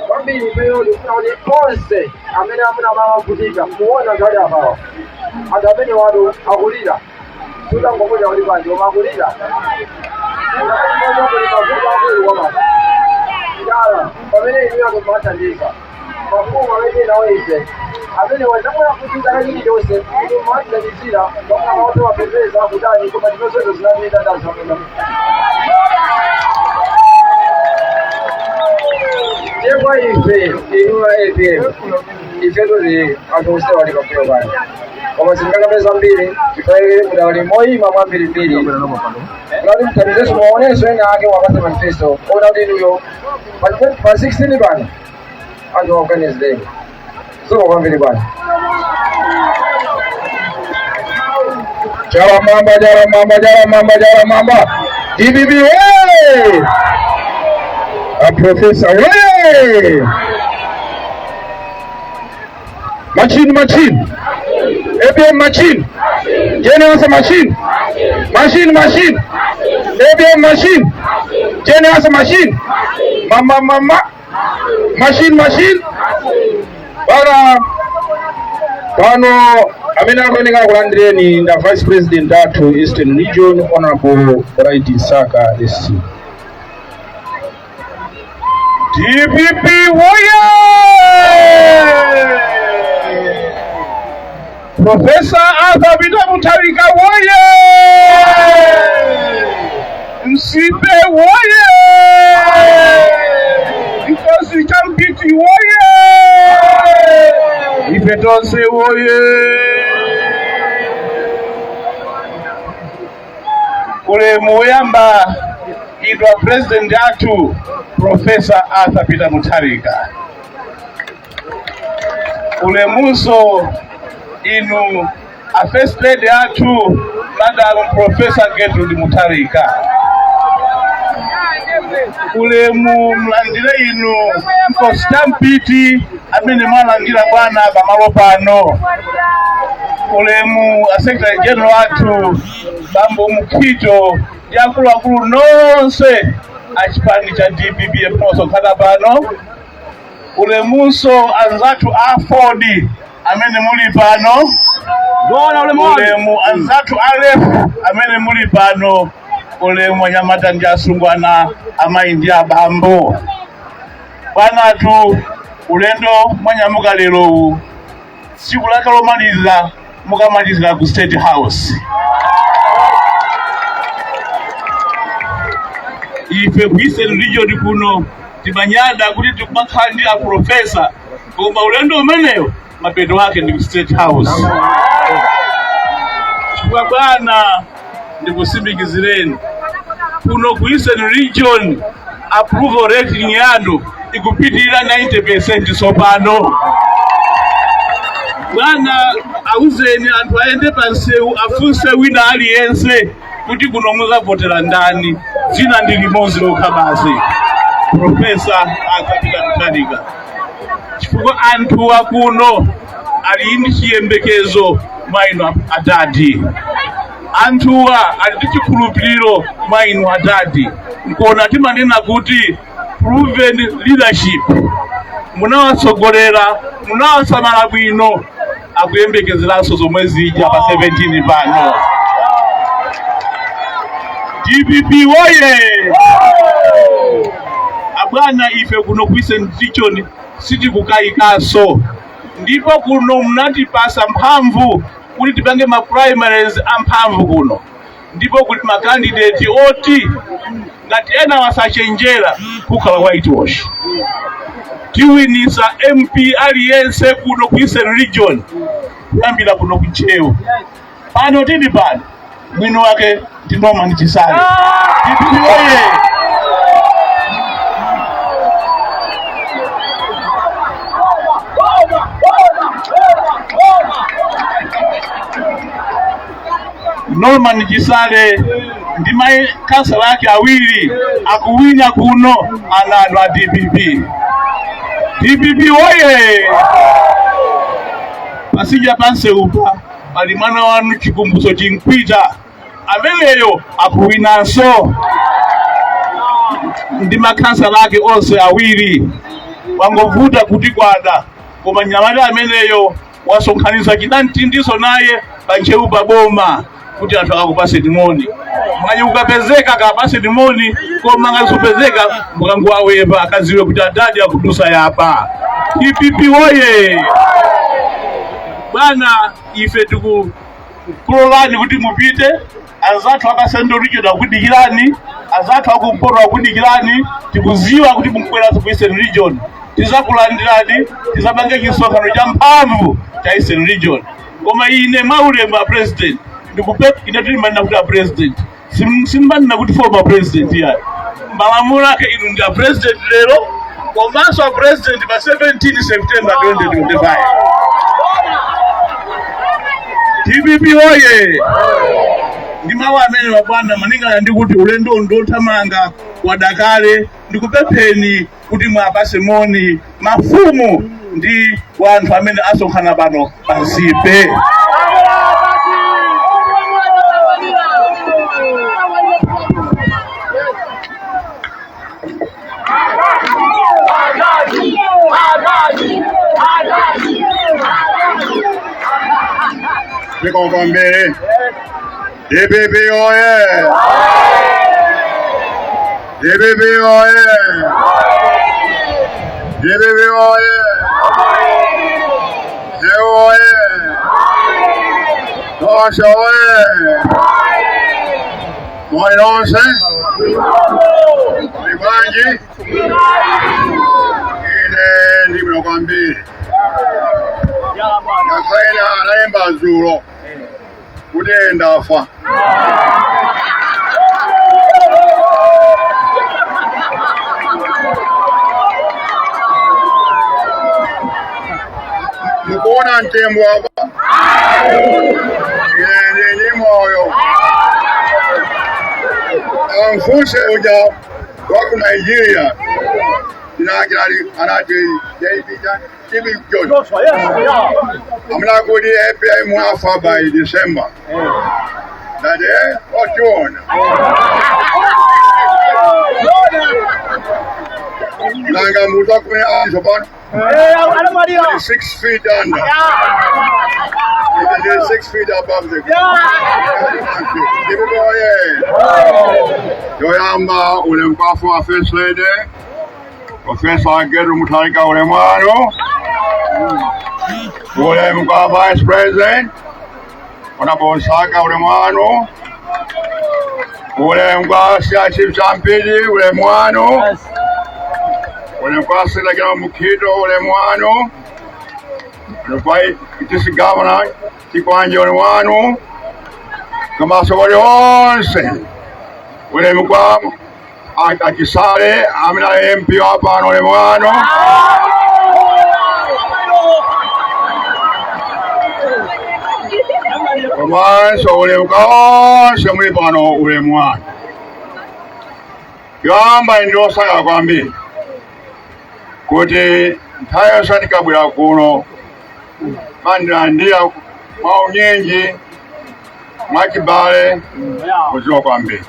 Kwambiri ifeyo ndikufuna kuti onse amene amuna amavutika muona zali apawa anthu amene watu akulira sutangomuja kuti panji koma akulira mavuto akulu kwamasi njala pamene inu yako mmathandiza mafumu amene nawo ife amene wazamuna kuti chaka chilichonse inu mmathandizira pamuna maoto mapepeza kutani koma tinonsezo zinapita ndazamuna Chekwa ife inu a APM ife tuli anthu osewa ali pambuyo pano koma zingakapeza mbiri tifaike kudali moyima mwambirimbiri kuti mthandizenso muwaonenso ena ake wapase manifesto ona kuti inuyo pa 16 pano anthu aorganizireni zikomo kwambiri pano. Chala mamba, chala mamba, chala mamba, chala mamba. DPP we! A professor we! Machine, machine. APM machine. Jane machine. Machine, machine. APM machine. Jane machine. Mama, mama. Machine, machine. Bana pano amene akuyenera kulandireni nda vice president athu Eastern Region Honorable Bright Msaka SC. DPP woye! Professor Arthur Peter Mutharika woye! Msipe woye! Nkosi Champiti woye! Ife tonse woye! Ulemu woyamba idwa president athu Professor Arthur Peter Mutharika. Ulemunso inu a first lady athu Madam Professor Gertrude Mutharika. Ulemu mlandire inu Nkosi Champiti amene mwalandira bwana pamalo pano. Ulemu a secretary general athu Bambo Mukhito ndi akuluakulu nonse achipani cha DPP amene pano. Ulemunso anzathu a Ford amene muli pano. Ulemu anzathu a LEF amene muli pano. Ulemu anyamata ndi asungwana amayi ndi abambo. Bwanatu ulendo mwanyamuka lerowu tsiku lake lomaliza mukamalizira ku State House. Ife ku Eastern Region kuno timanyada kuti tikumakhala ndi a professor koma ulendo umeneyo mapeto ake ndi ku State House. Chifukwa bwana ndikutsimikizireni kuno ku Eastern Region approval rating yanu ikupitirira 90% sopano. Bwana auzeni anthu aende pansewu afunse wina aliyense kuti kuno muzavotera ndani, dzina ndi limodzi lokha basi, Professor Arthur Peter Mutharika. Chifukwa anthu akuno ali ndi chiyembekezo mwa inu adadi, anthuwa ali ndi chikhulupiriro mwa inu adadi. Nkona timanena kuti proven leadership, munawatsogolera munawasamala bwino, akuyembekezeranso zomwe zija pa 17 pano. DPP woye! Abwana ife kuno ku Eastern Region sitikukayikanso, ndipo kuno munatipasa mphamvu kuti tipange ma primaries amphamvu kuno, ndipo kuti ma candidate oti ngati ena wasachenjera kukhala whitewash. Tiwinisa MP aliyense kuno ku Eastern Region kuyambira kuno ku Ntcheu. Pano tili pano mwini wake ndi Norman Chisale. DPP woye! Norman Chisale Ndi makhansala ake awiri akuwina kuno, ana anu a DPP. DPP woye! Pasija panseupa pali mwana wanu Chikumbutso Chinkwita, ameneyo akuwinanso ndi makhansala ake onse awiri. Wangovuta kuti kwada, koma nyamata ameneyo wasonkhanitsa chinamtindiso naye panchewu pa boma kuti anthu akakupaseni moni. Mwanyi ukapezeka akapaseni moni, koma ngasupezeka mukanguwawepa akaziwe kuti adadi akudusa yapa. DPP woye! Bwana, ife tikukulolani kuti mupite. Anzathu aka Central Region akudikirani, anzathu akumpoto akudikirani. Tikuziwa kuti mukubweranso ku Eastern Region, tizakulandirani, tizapange chisonkhano cha mphamvu cha Eastern Region. Koma ine mwaulemu a President ndikupe ine tilimanena kuti a President, simbanena kuti former president yayi. Malamulo ake inu ndi a President lero komanso a President pa 17 September 2025. DPP woye! Ndi mawu amene mabwana, malingana ndi kuti ulendo ndothamanga wadakale, ndikupempheni kuti mwapase moni mafumu ndi wanthu amene asonkhana pano pansipe. Zikomo kwambiri. DPP oye! DPP oye! DPP oye! Ntcheu oye! Tonse oye! Moni nonse! Muli bwanji? Ine ndili bwino kwambiri. Ngakhale analemba dzulo kuti ndafa. Mukuona mtembo apa? Ine ndili moyo. Amfuse uja wa ku Nigeria ndinakirali anati TB Joshua amuna kuti APM afa by December. Ndati otiona nanga mutu akumene aliso pano 6 feet under. It is 6 feet above the ground. Thank you. DPP oye! Yoyamba ulemu kwa wa First Lady Professor Gertrude Mutharika, ulemu wanu. Ulemu kwa Vice President Honorable Msaka, ulemu wanu. Ulemu kwa Chief Champidi, ulemu wanu. Ulemu kwa Secretary Mukhito, ulemu wanu. Ulemu kwa District Governor Chikwanje, ulemu wanu. Komanso wali onse, ulemu kwa Akisale amene ali MP wa pano, ulemu wanu. Komanso ulemu kwa onse muli pano, ulemu wanu. Yoyamba, ndi osaka kwambiri kuti nthawi yonse ndikabwera kuno mandilandira mwaunyinji, mwachibale, kudziwa kwambiri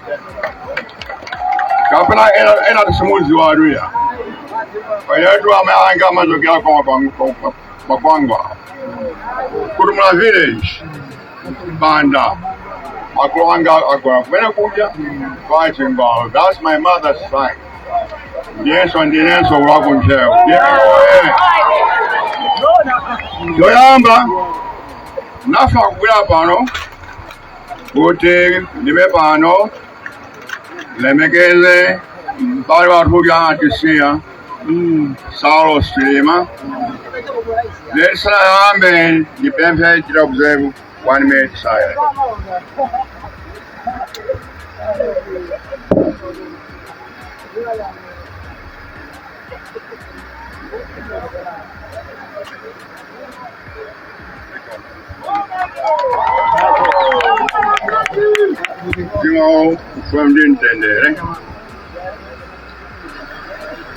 kapena ena tisimudziwa aduya payetu amayanga amachokera kwa Makwangwa Kutumula village, Banda. Makolo anga agona kumene kuja kwa Chingwalo. That's my mother's side. Ndiyenso ndinenso ulakunchewo. Choyamba nafa kubwera pano kuti ndime pano lemekeze m'bale wathu uja anatisiya, Saulos Chilima. Ndisanayambe ndipemphe chita observe one minute silence. Mtima wawo ufuna ndi mtendere.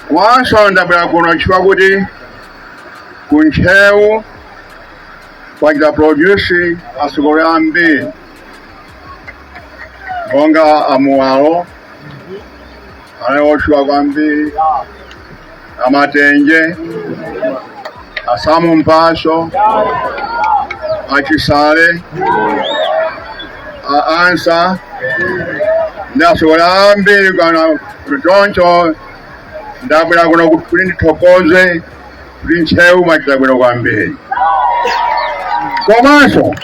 Komanso ndabwera kuno chifukwa kuti ku Ntcheu kwachita produce atsogoleri ambiri monga amuwalo anali otchuka kwambiri, amatenje, asamu mpaso, achisale, a ansa ndi atsogoleri ambiri kana. Choncho ndabwera kuno kuti ndithokoze kuti Ntcheu mwachita bwino kwambiri. Komanso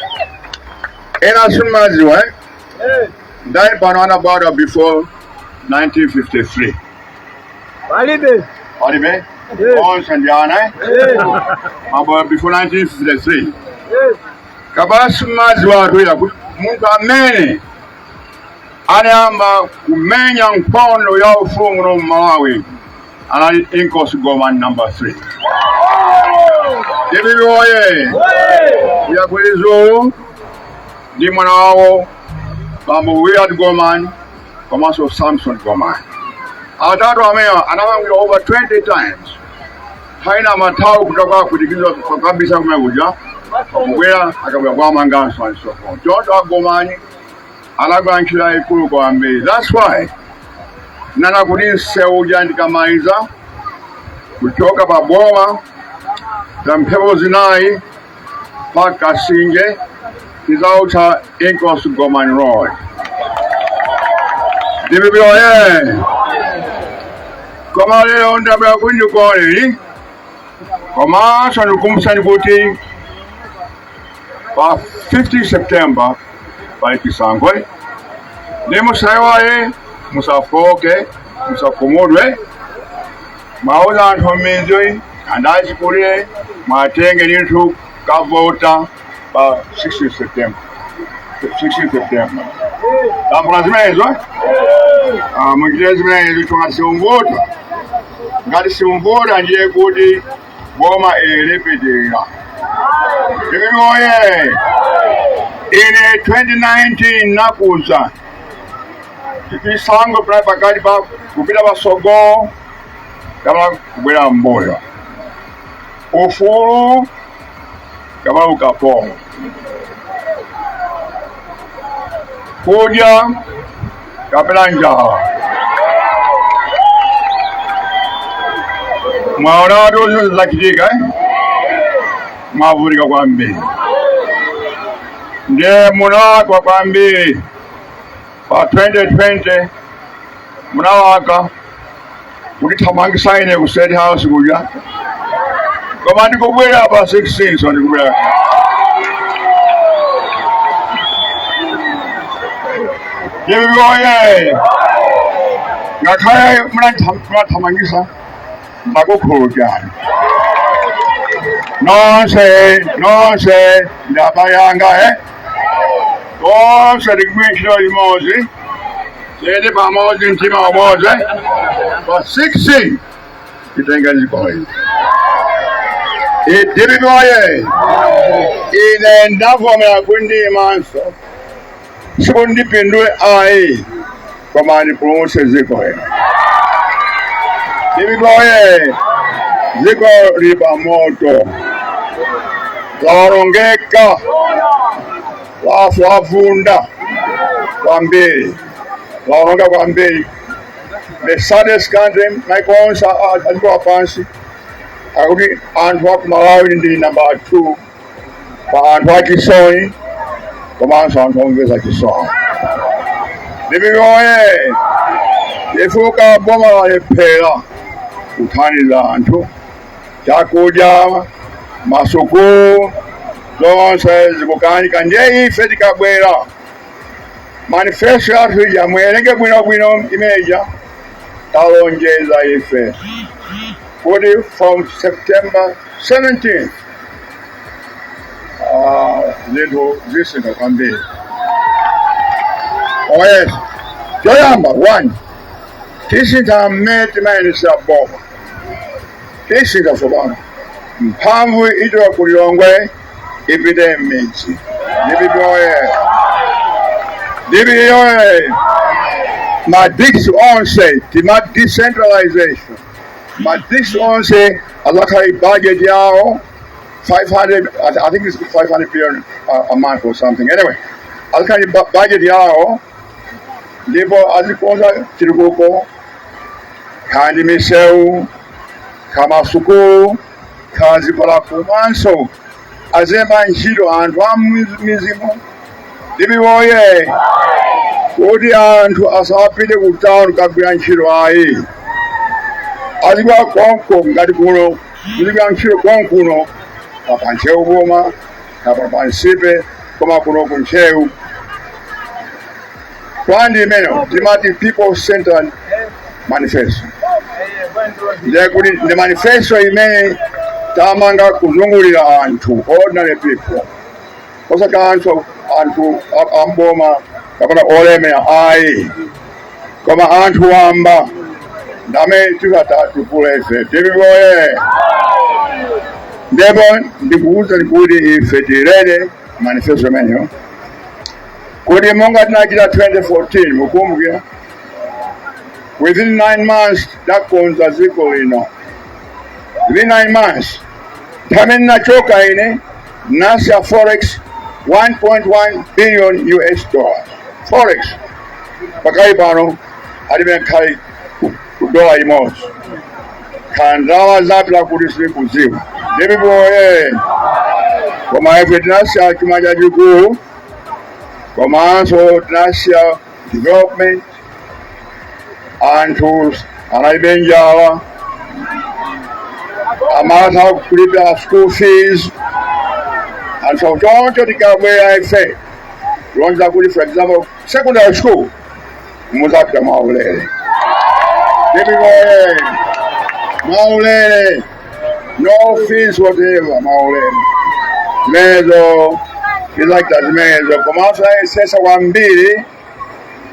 ena simumadziwa, eh? Ndani pano anabadwa before 1953? Palibe. Palibe? Onse ndi ana, eh? Mabwa before 1953 kapena simumadziwa atwira kuti munthu amene anayamba kumenya nkhondo ya ufulu muno mu Malawi anali Inkosi Gomani number 3. DPP oye! Kuya kuli ndi mwana wawo bambo Willard Gomani komanso Samson Gomani, atatu amene anamangidwa over 20 times. Haina mathawu kutoka kutikizwa kabisa kumene kuja akubwera akabwera kwamanganso and so forth. Choncho agomani anagwira ntchito yayikulu kwambiri. That's why nana kuti msewu uja ndikamaliza kuchoka pa boma za mphepo zinayi mpaka Kasinje tizautcha Inkosi Gomani Road. DPP oye! Koma lero ndabwera kuti ndikuoneni komanso ndikukumbutsani kuti pa 15 September pali chisankho. Ndi musayiwale, musafoke, musakhumudwe. Mwauza anthu m'midzi andachikulire mwatenge ndithu kavota pa 16 September, 16 September. Tambula zimenezo. Ah, muchite zimenezo chonga simumvota. Ngati simumvota ndiye kuti boma ilipitirira. DPP oye! Ine 2019 nakuza chisankho panali pakati pa kupita pasogolo kapena kubwera mbuyo, ufulu kapena ukapolo, kudya kapena njala. Mwaona watu zonse zachitika, eh? Mwavutika kwambiri ndiye munalakwa kwambiri pa 2020, munalakwa kuti thamangisa ine ku State House kuja, koma ndikubwera pa 16, so ndikubwera. DPP oye! Ngakhale munathamangisa, ndakukhululukirani nonse. Nonse ndabayanga, eh? Tonse tikugwira ntchito limodzi, tiyende pamodzi, mtima umodzi. Pa 16 titenga dziko ili. DPP oye! Ine ndavomera kundimanso sikundipindule ayi, koma ndipulumutse dziko lino. DPP oye! Dziko lili pa moto, lawonongeka, lafunda kwambiri, lawononga kwambiri. The saddest country maiko onse adziko lapansi akuti anthu aku Malawi ndi number 2 pa anthu achisoni komanso anthu omvetsa chisoni. DPP oye! Chifukwa boma lalephera kuthandiza anthu, chakudya, masukulu, zonse zikukanika. Ndiye ife tikabwera, manifesto yathu ija muwerenge bwinobwino imeja. Talonjeza ife kuti from September 17 zinthu zisintha kwambiri. Oh yes, choyamba, one, tisintha mmene timayendesera boma. Tisintha tsopano, mphamvu ichoka ku Lilongwe ipite m'midzi. DPP oye! DPP oye! Ma districts onse tima decentralization, ma districts onse azakhala budget yawo 500, I think it's 500 billion a month or something. Anyway, azakhala budget yawo ndipo azikonza chitukuko, kandi misewu, kamasukulu, kazipala, komanso azilemba ntchito anthu a m'midzimo. DPP oye! Kuti anthu asapite ku town kagwira ntchito ayi, azigwira konko. Ngati kuno kuzigwira ntchito konkuno pa Ntcheu boma kapa pa Nsipe, koma kuno ku Ntcheu plan imeneyo timati people centered manifesto. Ndiye kuti ndi manifesto imene tamanga kuzungulira anthu, ordinary people, osati anthu amboma kapena olemera ayi, koma anthu wamba ndamene tikatatukula ife. DPP oye! Ndipo ndikuwuzani kuti ife tilere manifesto imeneyo kuti monga tinachita 2014, mukumbukira, within 9 months takonza dziko lino. Within 9 months, pamene nachoka ine nasiya forex 1.1 billion US dollars. Forex pakali pano alibe nkhali ku dola imodzi, khandalama zapita kuti silikudziwa. DPP oye! Koma ife tinasiya chuma chachikulu, komanso tinasiya development. Anthu analibe njala, amatha kulipira school fees. Anthu choncho tikabwera ife kulonza kuti, for example, secondary school muzapita mwaulere. DPP oye! Mwaulere, no fees whatever, mwaulere. Zimenezo tizachita zimenezo. Komanso ayesesa kwambiri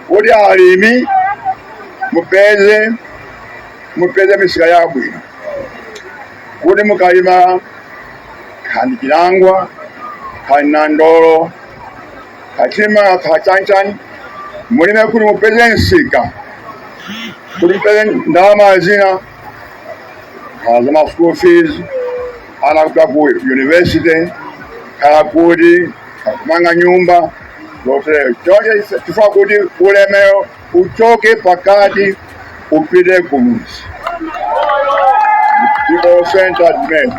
kuti alimi mupeze misika yabwino kuti mukalima khani chilangwa, khani nandolo, kachima, kachanchani, mulime kuti mupeze msika, kuti mupeze ndalama zina, khala za ma school fees, ana kupita ku university, khala kuti kumanga nyumba zotere. Choncho chifukwa kuti ulemero uchoke pakati upite kumuzi, people centered men.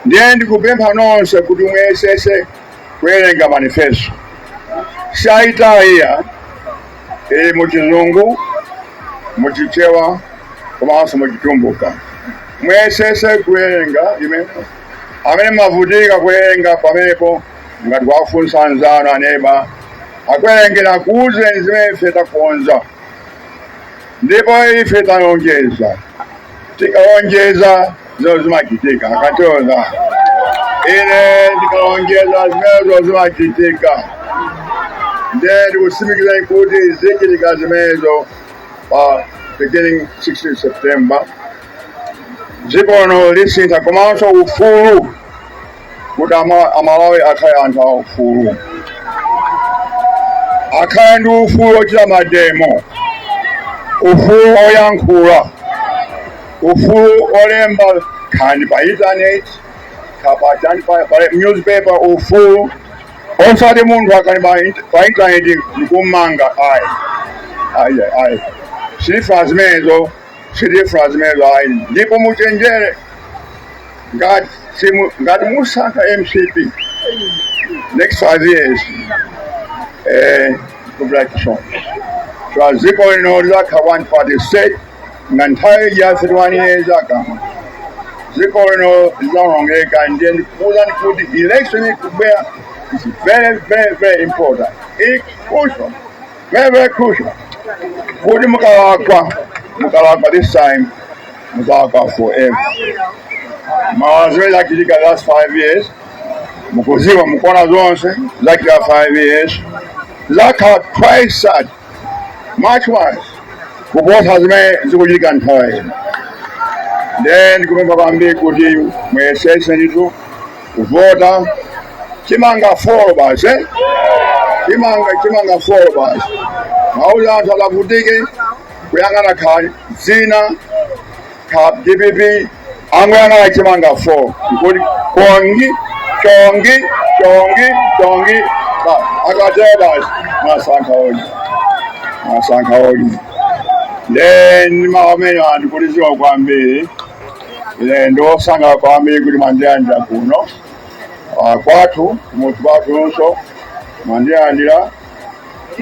Ndiye ndikupempha nonse kuti muyesese kuwerenga manifesto. Siyaitaliya, ili muchizungu, muchichewa komanso muchitumbuka. Muyesese kuwerenga imene. Amene mavutika kuwerenga pamenepo, ngati wafunsa anzanu, aneba akuwerengera, kuwuzeni zimene ife takonza. Ndipo ife talonjeza, tikalonjeza zimene zimachitika. Akatoza ine ndikalonjeza zimenezo zimachitika. Ndiye ndikutsimikizani kuti zichitika zimenezo pa beginning 16 September. Dziko lino lisintha, komanso ufulu, kuti Amalawi akhale anthu a ufulu, akhale ndi ufulu ochita mademo, ufulu oyankhula, ufulu olemba khani pa internet, kapachani pa newspaper, ufulu, osati munthu akalemba pa internet ndikumanga ayi, ayi, ayi. Sitifuna zimenezo, sitifuna zimenezo ayi. Ndipo muchenjere, ngati ngati musankha MCP next 5 years, kubla chisoni so dziko lino lizakhala one party state nga nthawi ya 31 years akama dziko lino lizaonongeka. Ndiye ndikuwuzani kuti election ikubwera is very, very, very important. It's crucial, very, very crucial, kuti mukalakwa this time, muzalakwa forever. Mawazo zachitika last 5 years mukuziwa, mukuona zonse zachitika 5 years, zakhala twice that much worse kuposa zimene zikuchitika nthawi ino. Then ndikupempha kwambiri kuti muyesese ndithu kuvota chimanga 4 basi, eh? Chimanga chimanga 4 basi. Mauza anthu asavutike kuyang'ana kha zina kha DPP angoyang'ana chimanga 4 nkuti kongi chongi chongi chongi akatero basi mwasankha odi mwasankha odi. Then maamene anthu kuliziwa kwambiri ine ndosanga kwambiri kuti mwandilandira kuno kwathu kumudzi kwathunso mwandilandira.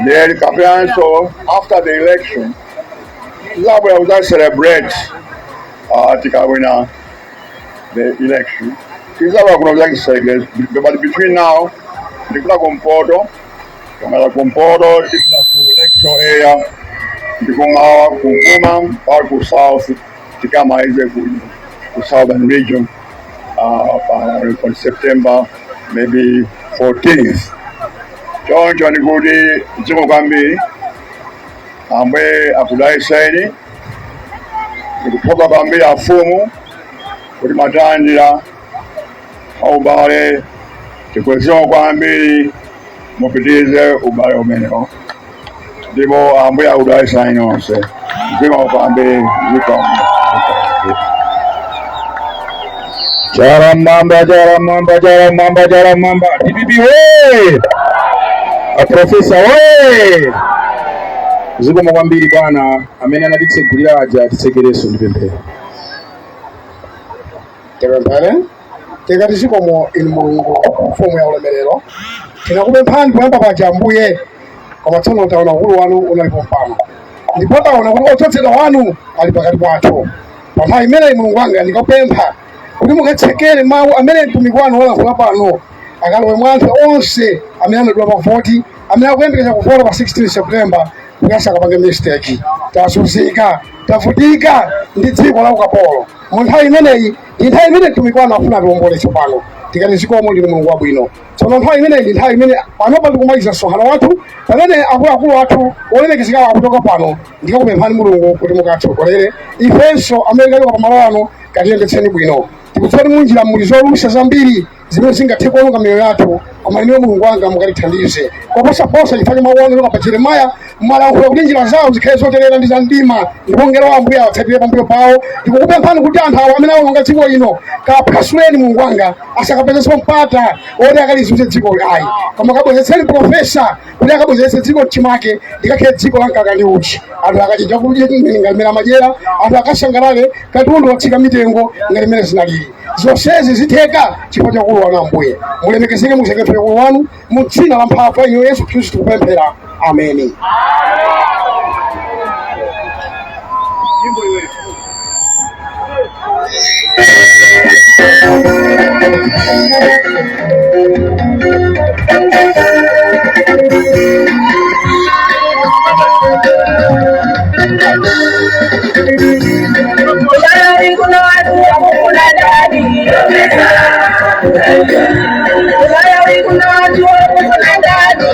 Then kapenanso after the election tizabwera kuza celebrate tikawina the election tizabwera kuno kuza celebrate, but between now ndikupita kumpoto tongala kumpoto tipita ku electoral area ndikumawa kukuma mpaka ku south tikamalize ku southern region on September maybe 14th. Choncho ndikuti zikomo kwambiri, Ambuye akudalitseni. Ndikuthokoza kwambiri afumu kuti mwatilandira aubale tikuziwa kwambiri mupitirize ubale umenewo ndipo Ambuye akudalitseni nonse. Zikomo kwambiri, zikomo. Chala mwamba, chala mwamba, chala mwamba, chala mwamba. DPP we! Aprofesa we! Zikomo kwambiri bwana amene anatitsegulira aja atitsekereso ndi pemphero. Tipemphere. Tikati zikomo inu Mulungu mfumu ya ulemerero, tinakupemphani poyamba paja Ambuye, koma tsono taona ukulu wanu unalipo mpano ndipo taona kuti odzozedwa wanu ali pakati pathu. Pa nthawi imeneyi Mulungu wanga ndikapempha kuti mukatsekere mawu amene mtumiki wanu walankhula pano akalowe mwa anthu onse amene anadula pa voti amene akuyembekeza kuvota pa 16 September kuti asakapange mistake. Tazunzika, tavutika ndi dziko la ukapolo. Mu nthawi imeneyi ndi nthawi imene mtumiki wanu afuna atiwombole tsopano. Tikati zikomo ndinu Mulungu wabwino. Tsono nthawi imeneyi ndi nthawi imene panopa tikumaliza msonkhano wathu pamene akuluakulu athu olemekezekawo akuchoka pano. Ndikakupemphani Mulungu kuti mukatsogolere ifenso amene tachoka pamalo ano, katiyendetseni bwino. Tikutsoti munjira muli zolusa zambiri zimene zingathe kuononga miyoyo yathu, koma inuyo Mulungu wanga mukatithandize koposaposa chifukwa cha mawu anu pa Jeremiya mwalankhula kuti njira zawo zikhale zoterera ndi za mdima ndipo mngelo wa Ambuye awatsatire pambuyo pawo. Ndikukupemphani kuti anthu awo amene awononga dziko lino kaphwasuleni Mulungu wanga, asakapezenso mpata woti akalizunze dziko ayi, koma kabwezetseni profesa kuti akabwezetse dziko mchimake likakhale dziko la mkaka ndi uchi, anthu akachija kudya ngati mmene amadyera, anthu akasangalale, katundu watsika mitengo ngati mmene zinalili. Zonsezi zitheka chifukwa cha ukulu wanu. Ambuye mulemekezeke, museketwe ukulu wanu mu dzina la mphamvu ya inu Yesu Khristu kupemphera, ameni. Kuna watu wakukula ndani. Malawi kuna watu wakukula ndani.